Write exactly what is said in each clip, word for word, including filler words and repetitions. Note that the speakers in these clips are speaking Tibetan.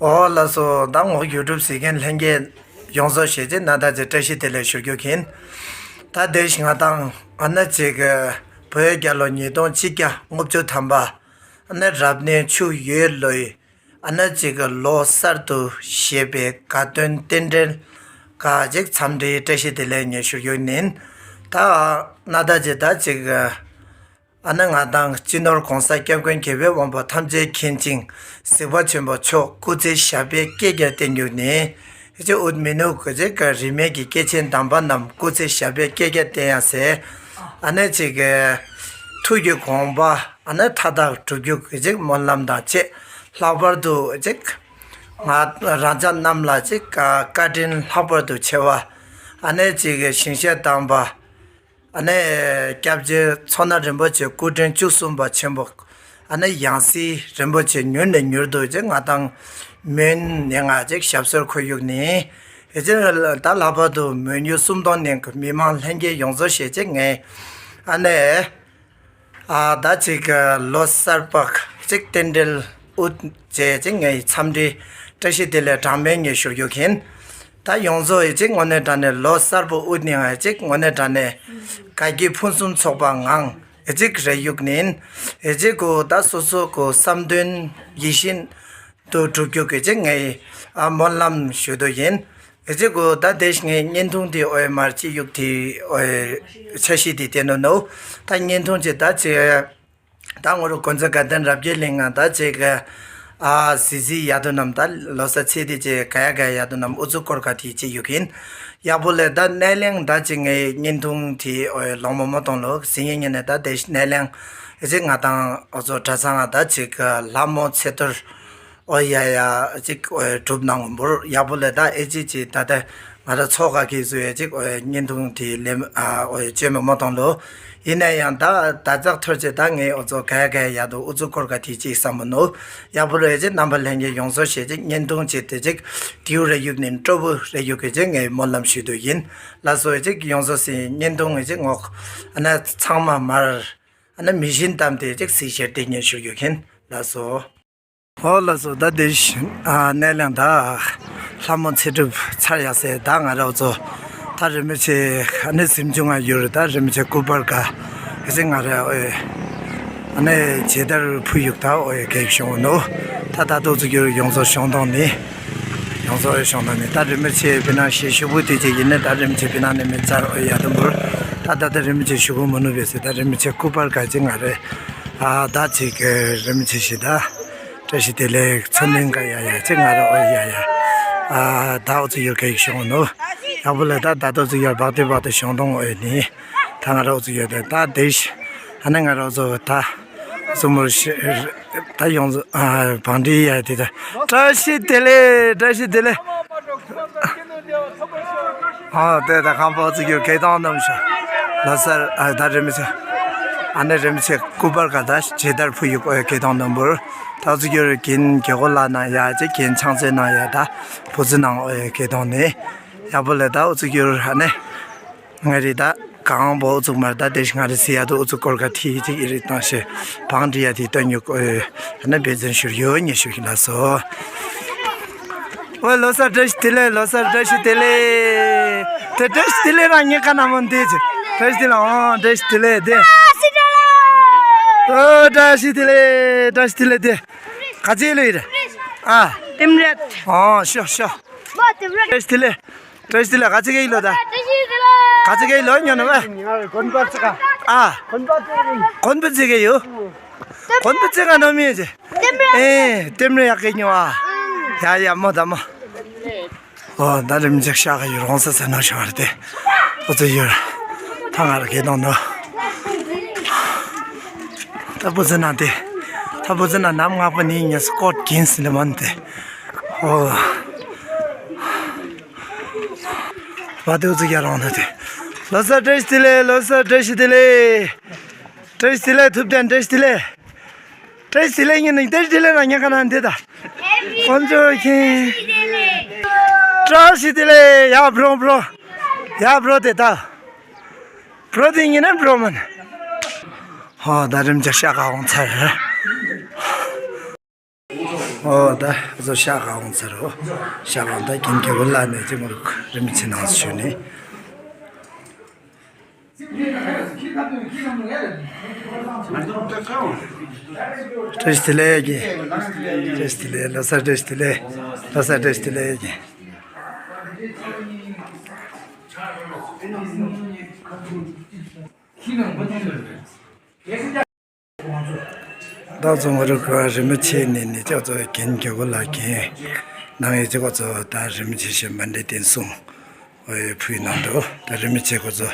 ཨོ་ལགས་སོ། ད་ངོ་ཡུ་ཊུབ་གཟིགས་མཁན་ལྷན་རྒྱས་ཡོངས་རྫོགས་ཞེ་ཅིག་ན་ད་ཅིག་བཀྲ་ཤིས་བདེ་ལེགས་ཞུ་རྒྱུ་ཡིན། ད་དེ་ཞིག་ང་དང་ཨ་ན་ཅིག་བོད་རྒྱལ་ལོ་ཉིས་སྟོང་ཆིག་བརྒྱ་ལྔ་བཅུ་ཐམ་པ་ཨ་ན་རབ་གནས་ཆུ་ཡོས་ལོའི་ཨ་ན་ཅིག་ལོ་གསར་དུ་བཞད་པའི་དགའ་སྟོན་རྟེན་འབྲེལ་ག་ཅིག་འཚམས་འདྲིའི་བཀྲ་ཤིས་བདེ་ལེགས་ཉེ་ཞུ་རྒྱུ་ཡིན། ད་ན་ད་ཅིག་ད་ཅིག་ཨ་ན་ང་དང་སྤྱི་ནོར་༸གོང་ས་༸སྐྱབས་མགོན་རྒྱལ་བའི་དབང་པོ་ཐམས་ཅད་མཁྱེན་ཅིང་གཟིགས་པ་ཆེན་པོ་མཆོག་སྐུ་ཚེ་ཞབས་པད་བསྐལ་བརྒྱར་བརྟན་གྱུར་ནས། ཨེ་ཅེ་ཨུཏྤལ་མི་ནུབ་ཀྱི་ཅིག་རིས་མེད་ཀྱི་སྐྱེས་ཆེན་དམ་པ་རྣམས་སྐུ་ཚེ་ཞབས་པད་བསྐལ་བརྒྱར་བརྟན་ཡང་ཟེར། ཨ་ནེ་ཅིག་ཐུགས་ཀྱི་དགོངས་པ་ཨ་ནེ་མཐའ་དག་གྲུབ་རྒྱུ་གི་ཅིག་སྨོན་ལམ་དང་བཅས། ལྷག་པར་དུ་ཅིག་ང་རང་ཅག་རྣམས་ལ་ཅིག་བཀའ་དྲིན་ལྷག་པར་དུ་ཆེ་བ། ཨ་ནེ་ཅིག་ཞིང་གཤེགས་དམ་པ་ཨ་ནེ་སྐྱབས་རྗེ་མཚོ་སྣ་རིན་པོ་ཆེ་སྐུ་ཕྲེང་བཅུ་གསུམ་པ་ཆེན་པོ་ཨ་ནེ་ཡང་སྲིད་རིན་པོ་ཆེ་མྱུར་ནས་མྱུར་དུ་ཅིག་ང་དང་མོན་ནས་ང་ཅིག་ཞབས་སོར་འཁོད་ཡུག་ནི། ཨེ་ཅེ་ད་ལྷག་པར་དུ་མོན་ཡུལ་སུམ་མདོ་ནས་མི་མང་ལྷན་རྒྱས་ཡོངས་རྫོགས་ཞེ་ཅིག་ངས་ཨ་ནེ་ཨ་ད་ཅིག་ལོ་གསར་པ་ཅིག་རྟེན་འབྲེལ་དབུ་འབྱེད་ཅིག་ངའི་འཚམས་འདྲི་བཀྲ་ཤིས་བདེ་ལེགས་གྲངས་མེད་ངས་ཞུ་རྒྱུ་ཡིན། ད་ཡོངས་རྫོགས་ཡི་ཅིག་དངོས་གནས་དྲང་གནས་ལོ་གསར་པ་དབུ་ནས་ཡི་ཅིག་དངོས་གནས་དྲང་གནས་དགའ་སྐྱིད་ཕུན་སུམ་ཚོགས་པ་ངང་ཡི་ཅིག་རེ་ཡུག་ནིན། ཡི་ཅིག་གོ་ད་སོ་སོ་གོ་བསམ་དོན་ཡིད་བཞིན་དུ་འགྲུབ་རྒྱུ་གི་ཅིག་ངའི་ཨ་སྨོན་ལམ་ཞུ་རྒྱུ་ཡིན། ཨེ་ཅེ་གོ་ད་དེ་ཞིག་ངའི་བརྙན་ཐུང་དེ་ཨོའི་མར་ཅི་ཡུག་དེ་ཨོའི་འཆར་གཞི་དེ་བསྟན་ནོ་ནོ། ད་བརྙན་ཐུང་ཅིག་ད་ཅི་ད་ངོ་རུ་གོན་ཚ་དགའ་ལྡན་རབ་རྒྱས་གླིང་ང་ད་ཅིག་ཨ་སི་སི་ཡ་དུ་ནམ་ད་ལོ་ས་ཚེ་དེ་ཅིག་ག་ཡ་ག་ཡ་དུ་ནམ་ཨུ་ཚུགས་སྐོར་ག་དེ་ཅི་ཡུག་ཡིན། ཡག་པོ་ལས་ད་གནས་ལེང་ད་ཅིག་ངའི་བརྙན་ཐུང་དེ་ཨོའི་ལོང་མོ་མོ་གཏོང་ལོ་སི་ངའི་ངེ་ནས་ད་དེ་གནས་ལེང་ཨེ་ཅེ་ང་དང་ཨོ་ཚོ་གྲྭ་ཚང་ང་ད་ཅིག་ལྷ་མོ་ཚེ་ཐར། ཨོ་ཡ་ཡ་ཅིག་ཨོ་གྲུབ་གནང་འབུར་ཡག་པོ་ལས་ད་ཨེ་ཅི་ཅི་ད་ལྟ་ང་ར་ཚོགས་ཁག་གིས་བཟོས་ཡ་ཅིག་ཨོ་བརྙན་ཐུང་དེ་ལེམ་ཨོ་བཅོས་མི་མོ་གཏོང་ལོ། ཡིན་ན་ཡང་ད་ད་ཙག་ཐོར་ཅིག་ད་ངས་ཨོ་ཚོ་ག་ཡ་ག་ཡ་ཡ་དུ་ཨུ་ཚུགས་སྐོར་ག་དེ་ཅིག་བསམ་མོ་ནོ། ཡག་པོ་རེད་ཅིག་རྣམ་པ་ལྷན་རྒྱས་ཡོངས་རྫོགས་ཞེ་ཅིག་བརྙན་ཐུང་ཅིག་དེ་ཅིག་དེའུ་རེ་ཡུག་ནས་སྤྲོ་བོ་རེ་ཡུག་གི་ཅིག་ངས་སྨོན་ལམ་ཞུ་རྒྱུ་ཡིན། ལགས་སོ་ཡ་ཅིག་ཡོངས་རྫོགས་སི་བརྙན་ཐུང་ཡ་ཅིག་ངོ་ཨ་ན་ཚང་མ་མར་ཨ་ན་མི་བཞིན་གཏམ་དེ་ཅིག་སི་ཤེར་དེ་ཉན་ཞུ་རྒྱུ་ཡིན། ལགས་སོ། ཨོ་ལགས་སོ། ད་དེ་ཨ་གནས་ལེང་ད་ལྷ་མོ་ཚེ་སྒྲུབ་ཚར་ཡ་སེ་ད་ང་ར་ཨོ་ཚོ་ད་རིན་པོ་ཆེ་ཨ་ནི་གཟིམ་ཆུང་ང་ཡོད་རེད། ད་རིན་པོ་ཆེ་སྐུ་པར་ག་ཨེ་ཅེ་ང་ར་ཨོ་ཨ་ནི་ཇི་ལྟར་ཕུལ་ཡུག་ད་ཨོ་ཡ་གེགས་བྱུང་ནོ། ད་ད་དུ་ཚུགས་ཡོད་ཡོངས་རྫོགས་བྱུང་དང་ནི་ཡོངས་རྫོགས་ཨོ་བྱུང་དང་ནི་ད་རིན་པོ་ཆེ་བི་ན་ཞེ་ཞུ་བུ་དེ་ཅིག་ཡིན་ནི་ད་རིན་པོ་ཆེ་བི་ན་ནི་མི་ཚར་ཨོ་ཡ་དུ་འབུར། ད་ད་ད་རིན་པོ་ཆེ་ཞུ་བུ་མི་ནུབ་པས་སེ་ད་རིན་པོ་ཆེ་སྐུ་པར་ག་ཅིག་ང་རེ་ཨ་ད་ཅིག་རིན་པོ་ཆེ་ཞེ་ད། བཀྲ་ཤིས་བདེ་ལེགས་ཚེ་རིང་དགའ་ཡ་ཡ་ཅེ་ང་ར་ཨོ་ཡ་ཡ། ཨ་ད་ཨོ་ཚུགས་ཡོད་གེགས་བྱུང་ནོ། ཡག་པོ་ལས་ད་ད་ཨོ་ཚུགས་ཡོད་བག་དེ་བག་དེ་བྱུང་དང་ཨོ་ནི། ད་ང་ར་ཨོ་ཚུགས་ཡོད་དེ་ད་དེ་ཤ་ཨ་ནི་ང་ར་ཨོ་ཚུགས་ད་ཟུ་མུར་ཤ་ད་ཡོངས་ཚུགས་ཨ་བང་འདི་ཡ་དེ་ད། བཀྲ་ཤིས་བདེ་ལེགས། བཀྲ་ཤིས་བདེ་ལེགས། ཨ་དེ་ད་ཁང་པ་ཨོ་ཚུགས་ཡོད་གེགས་དང་ནམ་ཤ་ལ་སར་ཨ་ད་རིན་པོ་ཆེ་ཨ་ནི་རིན་པོ་ཆེ་སྐུ་པར་ག་ད་ཇི་ལྟར་ཕུལ་ཡུག་ཨོ་གེགས་དང་ནམ་བུར། ད་ཨོ་ཚུགས་ཡོད་རྒན་རྒྱལ་གོ་ལ་ན་ཡ་ཅེ་རྒན་ཆང་ཚེ་ན་ཡ་ད་བུ་ཚུ་ནང་ཨོ་ཡ་གེགས་དང་ནི་ཡག་པོ་ལས་ད་ཨོ་ཚུགས་ཡོད་ཨ་ནི། ང་རེ་ད་གང་པོ་ཨུ་ཚུགས་མར་ད་དེ་ང་རེ་སི་ཡ་དུ་ཨུ་ཚུགས་སྐོར་ག་ཐི་ཅིག་ཨི་རིག་བཏང་ཤེ་བང་འདྲི་ཡ་དེ་སྟོན་ཉུག་ཨོ་ན་འབད་བརྩོན་ཞུར་ཡོད་ཉེ་ཞུ་ཞིག་ལ་སོ། ཨོ་ལོ་གསར་བཀྲ་ཤིས་བདེ་ལེགས། ལོ་གསར་བཀྲ་ཤིས་བདེ་ལེགས། དེ་བཀྲ་ཤིས་བདེ་ལེགས་རང་ཉེ་ཁ་ན་མོ་འདི་ཅི་བཀྲ་ཤིས་བདེ་ལེགས། ཨོ་བཀྲ་ཤིས་བདེ་ལེགས་དེ། ཨོ་བཀྲ་ཤིས་བདེ་ལེགས། བཀྲ་ཤིས་བདེ་ལེགས་དེ། ག་ཅི་ལོ་ཡི་རེད། ཨ་དེམ་རེད། ཨོ་ཤོ་ཤོ། བཀྲ་ཤིས་བདེ་ལེགས། བཀྲ་ཤིས་བདེ་ལེགས། ག་ཅི་གེ་ཡི་ལོ་ད། ག་ཅི་གེ་ཡི་ལོ་ཉོ་ནོ་བ། ཨ། གོན་པ་ཅི་གེ་ཡོ། གོན་པ་ཅི་ག་ནོ་མི་ཅི། ཨེ་དེམ་རེ་ཡག་གེ་ཉོ་ཨ། ཡ་ཡ་མོ་ད་མོ། ཨོ་ད་རིམ་ཅིག་ཤག་ཡི་རོང་ས་ས་ནོ་ཤོར་ཏེ། ཨོ་ཙི་ཡོར། ཐང་ཨར་གེ་དོང་ནོ། ད་བུ་ཙི་ན་ཏེ། ད་བུ་ཙི་ན་ནམ་ངག་པ་ནི་ཉེ་སྐོར་གིན་སི་ལེ་མོན་ཏེ། ཨོ། བ་དེ་ཨོ་ཙི་ཡ་རང་ན་ཏེ། ལོ་གསར་བཀྲ་ཤིས་བདེ་ལེགས། ལོ་གསར་བཀྲ་ཤིས་བདེ་ལེགས། བཀྲ་ཤིས་བདེ་ལེགས། ཐུབ་བསྟན་བཀྲ་ཤིས་བདེ་ལེགས། བཀྲ་ཤིས་བདེ་ལེགས་ཉིན་ནིང་བཀྲ་ཤིས་བདེ་ལེགས་རང་ཉན་ག་ན་འདི་ད། དཀོན་མཆོག་མཁྱེན། བཀྲ་ཤིས་བདེ་ལེགས། ཡ་བྲོ་བྲོ། ཡ་བྲོ་དེ་ད། བྲོ་དེ་ཉིན་ནི་བྲོ་མིན། ཧོ་ད་རིམ་གྱི་ཤ་ག་འོང་ཚར། ཨོ་ད་ཨ་ཚོ་ཤག་ག་འོང་ཚར་རོ། ཤག་ག་འོང་ད་རྒན་རྒྱལ་པོ་ལགས་ནས་ཅི་མོ་རིམ་བྱེད་ནང་ཞུ་ནི། བཀྲ་ཤིས་བདེ་ལེགས་ཀྱི། བཀྲ་ཤིས་བདེ་ལེགས། ལོ་གསར་བཀྲ་ཤིས་བདེ་ལེགས། ལོ་གསར་བཀྲ་ཤིས་བདེ་ལེགས་ཀྱི། ད་རྫོང་རུ་ཁ་རི་མོ་ཆེ་ནས་ནི་ཅག་ཚོ་རྒན་རྒྱལ་པོ་ལགས་རྒན་ནང་ཡོད་ཅག་ཚོ་ད་རི་མོ་ཆེ་ཞེས་མ་འདྲེ་བསྟན་སོང་། ཨོ་ཡོད་ཕུའི་ནང་དུ་ད་རི་མོ་ཆེ་ཁོ་ཚོ།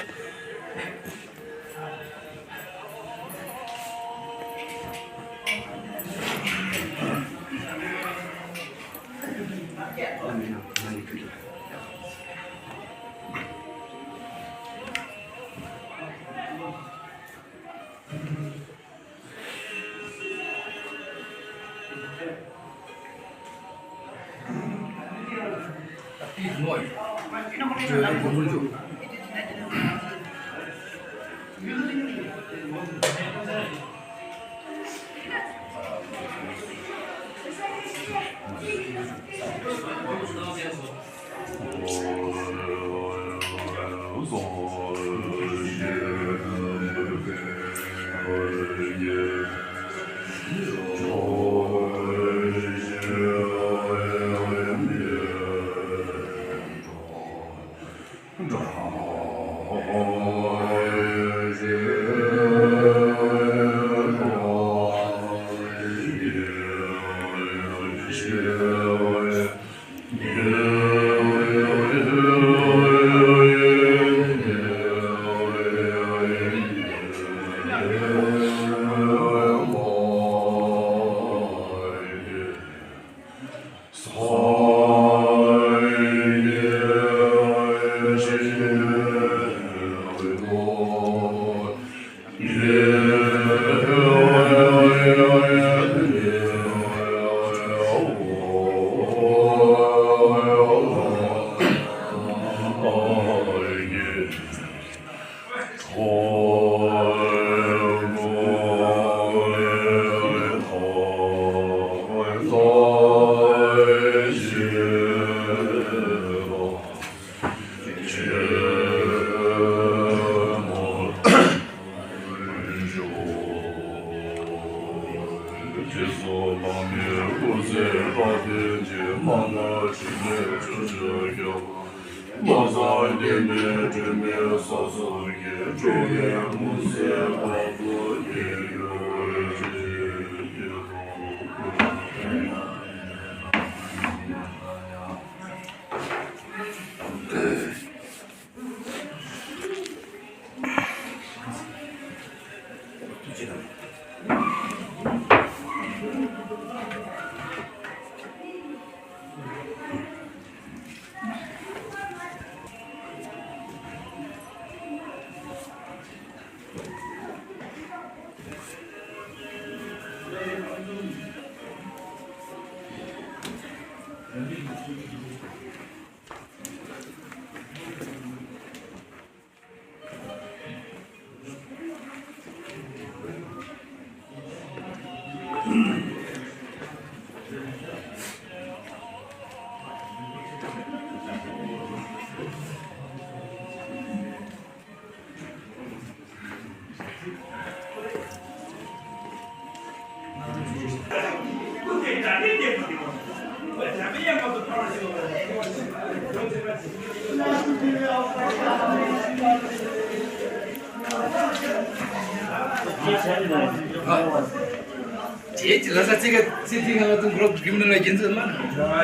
ཁྱེད་ཀྱི་ལ་ས་ཚིག་ག་ཚིག་ཐིག་ང་ལ་ཏུང་གྲོགས་རྒྱུ་མི་ལ་རྒྱན་ཚོད་མ།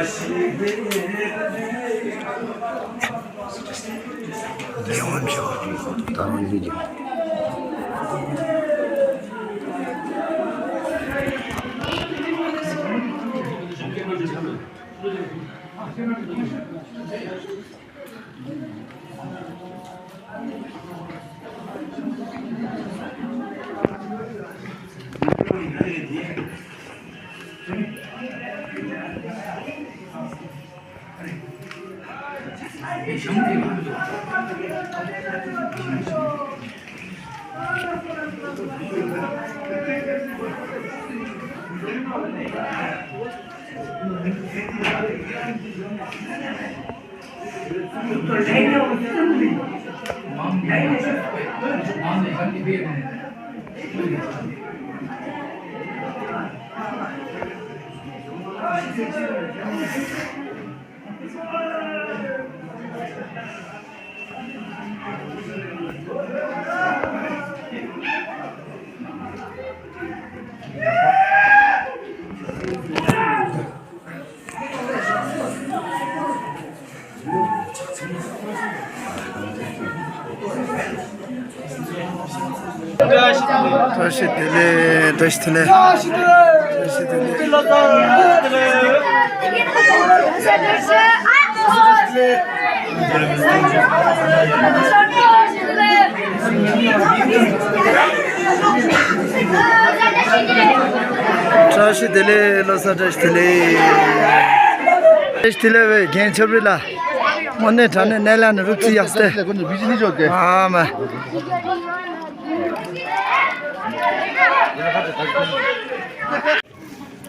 ལས་དབང་ཆེ་བ་ད་རང་ཡིན་ཀྱང་། བཀྲ་ཤིས་བདེ་ལེགས། བཀྲ་ཤིས་བདེ་ལེགས། བཀྲ་ཤིས་བདེ་ལེགས། བཀྲ་ཤིས་བདེ་ལེགས། བློ་གསར་བཀྲ་ཤིས་བདེ་ལེགས། བཀྲ་ཤིས་བདེ་ལེགས། བའི་རྒན་ཆབ་རི་ལ། དངོས་གནས་དྲང་གནས་གནས་ལ་ནི་རུབ་ཙི་ཡག་སྟེ། ཨ་མ།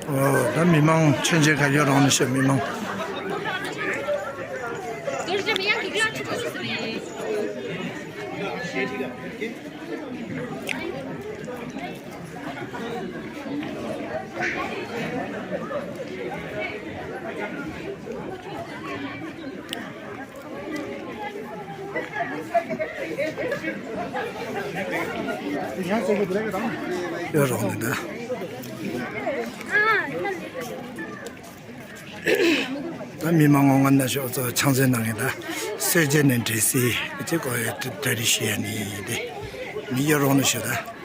ཨོ། ད་མི་མང་མཆོད་མཇལ་ག་ཡོད་རང་ནི་ཤོད་མི་མང་། ཡོད་རོགས་ནི་ད། ད་མི་མང་ངོ་ངན་ན་ཤོག་ཚོ་ཆང་ཚན་ནང་གི་ད་སེར་བྱེས་ནས་འདྲེས་སི་ཅི་གོ་ཡ་གྲ་རི་ཤི་ཡ་ནི་དེ་མི་ཡོད་རོགས་ནི་ཤོག་ད།